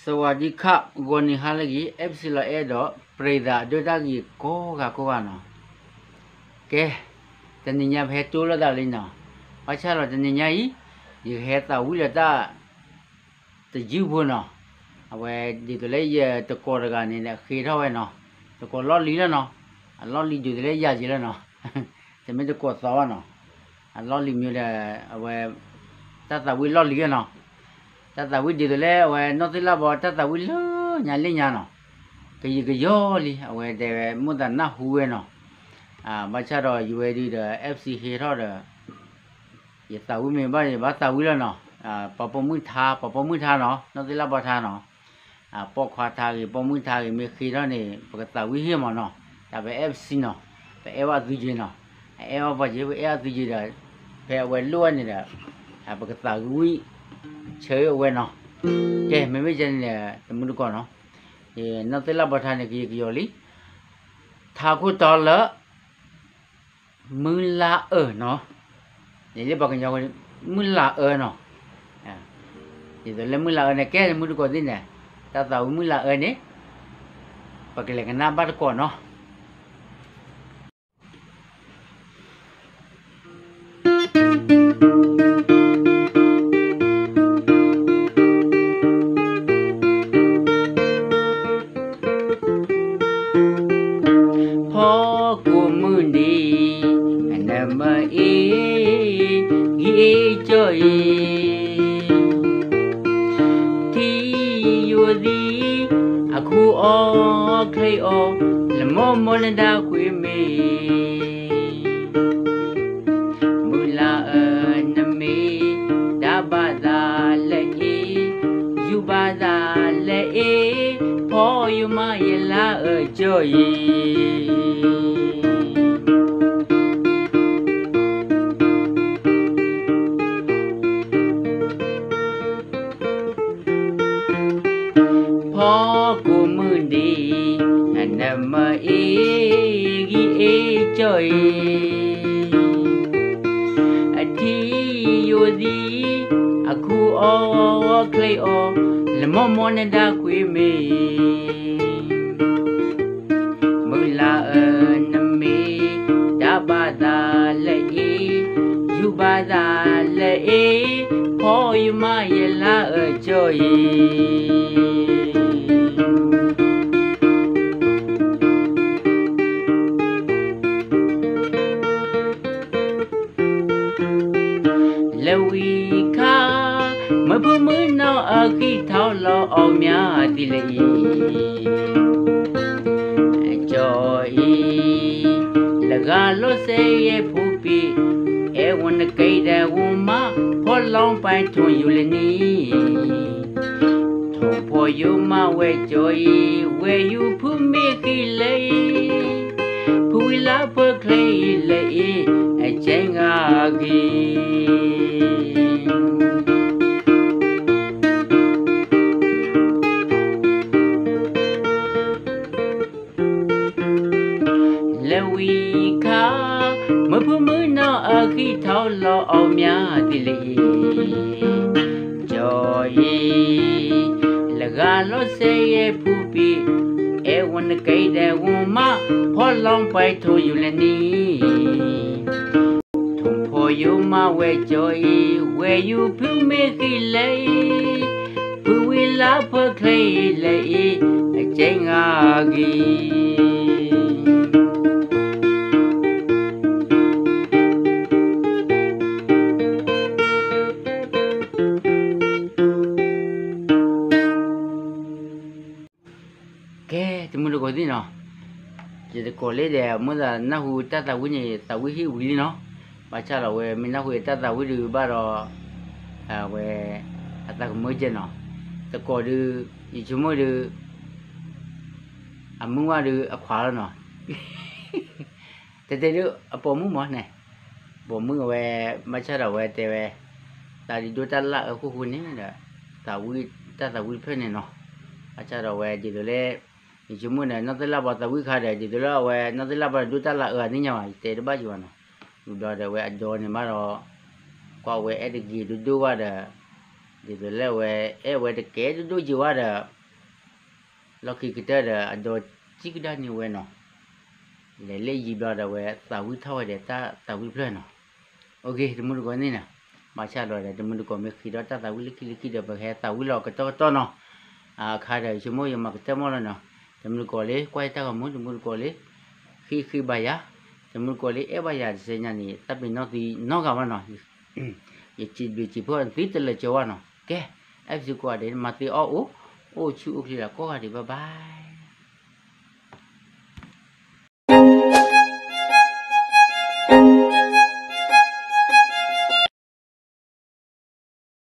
စဝၤဒံခး ဂီၤနံၤဟါလၢအဂ့ၤ အဲၣ်ပစံလီၤအဲၣ်ဒီး ပြံသးအဒိတၢ်ဂ့ၤကိးဂၤကိးဂၤနီၤ. ကဲ, တနံၤညါပဟဲတိၢ်လိာ်သးလံနီၤ. ဘၣ်ဆၣ်ဒီးတနံၤညါအံၤ ယကဟဲသးဝံၣ်လၢတၢ် တယုၢ်ဖိနီၤ. အဝဲဒ်သိးလၢယတကိးတဂၤန့ၣ် ဃ့ထီၣ်ဝဲနီၤ. တကိးလီၢ်လံၤလီၤနီၤ. အလီၢ်လံၤဒ်သိးလၢယၤယံၤလီၤနီၤ. တမ့ၢ်တကိးသီဘၣ်နီၤ. အလီၢ်လံၤမ့ၢ်ဒီး အဝဲ တၢ်သးဝံၣ်လီၢ်လံၤလီၤနီၤ. တၢ်သးဝံၣ်ဒ်သိးလၢအဝဲ နီၢ်သ့ၣ်လၣ်ဘီ တၢ်သးဝံၣ်လၢညါလၢညါနီၤ. ကယံာ်ကယီလံ အဝဲတဲဝဲ မိၣ်သးနၢ်ဟူဝဲနီၤ. ဘၣ်ဆၣ်ဒီးယဝဲဒုးဒီး အဲၣ်ပစံ ဟ့ထီၣ်ဒီး ယသးဝံၣ်မ့ၢ်ဘၣ် ယဘၣ်သးဝံၣ်လီၤနီၤ. ပှၤပိာ်မုၣ်ထါ ပှၤပိာ်မုၣ်ထါနီၤ နီၢ်သ့ၣ်လၣ်ဘီထါနီၤ. ပိာ်ခွါထါဂ့ၤ ပိာ်မုၣ်ထါဂ့ၤ မ့ၢ်ဃ့ထီၣ်န့ၣ် ပကသးဝံၣ်ဟ့ၣ်မးနီၤ. တၢ်ပအဲၣ်ပစံနီၤ ပအဲၣ်ဘၣ်သုက့ၤနီၤ. အအဲၣ်ဘၣ်ပှၤက့ၤ ပအဲၣ်ဘၣ်သုက့ၤဒီး ဖဲအဝဲလိၣ်ဝဲန့ၣ်ဒီး ပကသးဝံၣ် ဆၢအဝဲနီၤ. ကဲ မ့မ့ၢ်ကဲန့ၣ် တမုၢ်တကိးနီၤ. နီၢ်သ့ၣ်လၣ်ဘီထါန့ၣ် ကယံာ်ကယီလံ ထါခိၣ်တီလၢ မုၢ်လၢ်အၢနီၤ. န့ၣ်လၢပှၤကညီ မုၢ်လၢ်အၢနီၤ. ဒ်သိးလၢမုၢ်လၢ်အၢန့ၣ် ကဲတမုၢ်တကိးသ့ၣ်န့ၣ် တၢ်သးဝံၣ်မုၢ်လၢ်အၢန့ၣ် ပကလဲၤကနၣ်ဘၣ်တကိးနီၤ. ဖီကိးမုၢ်နံၤ နမ့ၢ်အ့ၣ် ဂံၢ်အ့ၣ်ကၠီၣ်အံၤ ထံယိာ်သံ အခူအီၣ်ချ့အီၣ် လမီၢ်မီၢ်နဒါကွံမ့ၢ် မုၢ်လၢ်အၢ နမ့ၢ် ဒါဘၣ်သးလၢအ့ၣ် ယူးဘၣ်သးလၢအ့ၣ် ဖီယိာ်မးယလၢ်အၢကၠီၣ်အံၤ ဖီကိးမုၢ်နံၤ နမ့ၢ်အ့ၣ် ဂံၢ်အ့ၣ်ကၠီၣ်အံၤ အထံယိာ်သံ အခူအီၣ်ချ့အီၣ် လမီၢ်မီၢ်နဒါကွံမ့ၢ် မုၢ်လၢ်အၢ နမ့ၢ် ဒါဘၣ်သးလၢအ့ၣ် ယူးဘၣ်သးလၢအ့ၣ် ဖီယိာ်မးယလၢ်အၢကၠီၣ်အံၤ လၢဝံၤခါ မုၢ်ဖုမုၢ်နီၢ် အဃံထီၣ်လီၤအီၣ်မးသံလၢအံၤ ကၠီၣ်အံၤ လၢဂၤလီၤစဲးယဲၢ်ဖူပံး အဲၣ်ဝဲနကဲဒဲးဝံၤမး ဖီလီၤပှဲၤထိၣ်ယူၤလၢနံၤ ထိၣ်ဖီယိာ်မးဝဲကၠီၣ်အံၤ ဝဲယူၤဖုမ့ၢ်ဃံလၢအံၤ ဖုဝံၤလၢပၢၢ်ချ့အံၤလၢအံၤ အကဲဂၤဂ့ၤ လၢဝံၤခါ မုၢ်ဖုမုၢ်နီၢ် အဃံထီၣ်လီၤအီၣ်မးသံလၢအံၤ ကၠီၣ်အံၤ လၢဂၤလီၤစဲးယဲၢ်ဖူပံး အဲၣ်ဝဲနကဲဒဲးဝံၤမး ဖီလီၤပှဲၤထိၣ်ယူၤလၢနံၤ ထိၣ်ဖီယိာ်မးဝဲကၠီၣ်အံၤ ဝဲယူၤဖုမ့ၢ်ဃံလၢအံၤ ဖုဝံၤလၢပၢၢ်ချ့အံၤလၢအံၤ အကဲဂၤဂ့ၤ ကဲ တမုၢ်တကိးသ့ၣ်နီၤ, ယတကိးလၢဒီး မိၣ်သးနၢ်ဟူတၢ်သးဝံၣ်န့ၣ် သးဝံၣ်ဟ့ၣ်ဝံၤလံနီၤ, ဘၣ်ဆၣ်ဒီးအဝဲမ့ၢ်နၢ်ဟူတၢ်သးဝံၣ်ဒုးဘၣ်ဒီး အဝဲ အသးကမၢကဲနီၤ, တကိးဒုး ယဆိကမိၣ်ဒုး အမုၢ်ဝၣ်ဒုးအခွါလီၤနီၤ, တဲတဲဒုးအပိာ်မုၣ်မးန့ၣ်, ပိာ်မုၣ်အဝဲ ဘၣ်ဆၣ်ဒီးအဝဲတဲဝဲ တၢ်ဒုးဒိၣ်တၢ်လၢ်အၢဃိဃိန့ၣ်ဒီး သးဝံၣ်တၢ်သးဝံၣ်တဖျၢၣ်န့ၣ်နီၤ, ဘၣ်ဆၣ်ဒီးအဝဲဒ်သိးလၢ ယဆိကမိၣ်န့ၣ် နီၢ်သ့ၣ်လၣ်ဘီသးဝံၣ်ခါဒီး ဒ်သိးလၢအဝဲ နီၢ်သ့ၣ်လၣ်ဘီဒိၣ်တၢ်လၢ်အၢအသ့ၣ်ညါဘၣ် ယတဲတဘၣ်ယံၤဘၣ်နီၤ, ဝံၤဘျီဒီးအဝဲအဒီန့ၣ်ဘၣ်ဒီး ကွၢ်ဝဲအဲၣ်တဂ့ၤဒိၣ်ဒိၣ်ဘၣ်ဒီး ဒ်သိးလၢဝဲ အဲၣ်ဝဲတကဲဒိၣ်ဒိၣ်ယံၤဝဲဒီး လီၢ်ခံကတၢၢ်ဒီး အဒိးစံကဒါန့ၢ်ဝဲနီၤ, လဲၤလၢယံၤဘျီဒီးဝဲ သးဝံၣ်ထီၣ်ဝဲဒီးတၢ်သးဝံၣ်တဖျၢၣ်နီၤ. အိၣ်ခ့ တမုၢ်တကိးန့ၣ်နီၤ, ဘၣ်ဆၣ်ဒီး တမုၢ်တကိးမ့ၢ်ဃ့ဒီးတၢ်သးဝံၣ်လၢခံလၢခံဒီး ပဟဲသးဝံၣ်လီၤကတီၢ်ကတီၢ်နီၤ. အခါဒီး ယဆိကမိၣ်ယမၤကတၢၢ်မီၢ်လီၤနီၤ, တမုၢ်တကိးလၢ ကွၢ်ယတၢ်ဂီၤမူ တမုၢ်တကိးလၢ ဃ့ဃ့ဘၣ်ယၤ, တမုၢ်တကိးလၢ အဲၣ်ဘၣ်ယၤတစဲညါန့ၣ် သးပ့ၤနီၣ်သုနီတဂၤဘၣ်နီၤ. ယစံးဘျုးစံးဖှိၣ်သုတလၢာ်ကၠီၤ ဝါနီၤ. ကဲ အဲၣ်ပစံးကိးဂၤဒဲး မၤသ့အီၣ်အိၣ်, အိၣ်ဆူၣ်အိၣ်ချ့လၢကိးဂၤဒဲး bye bye.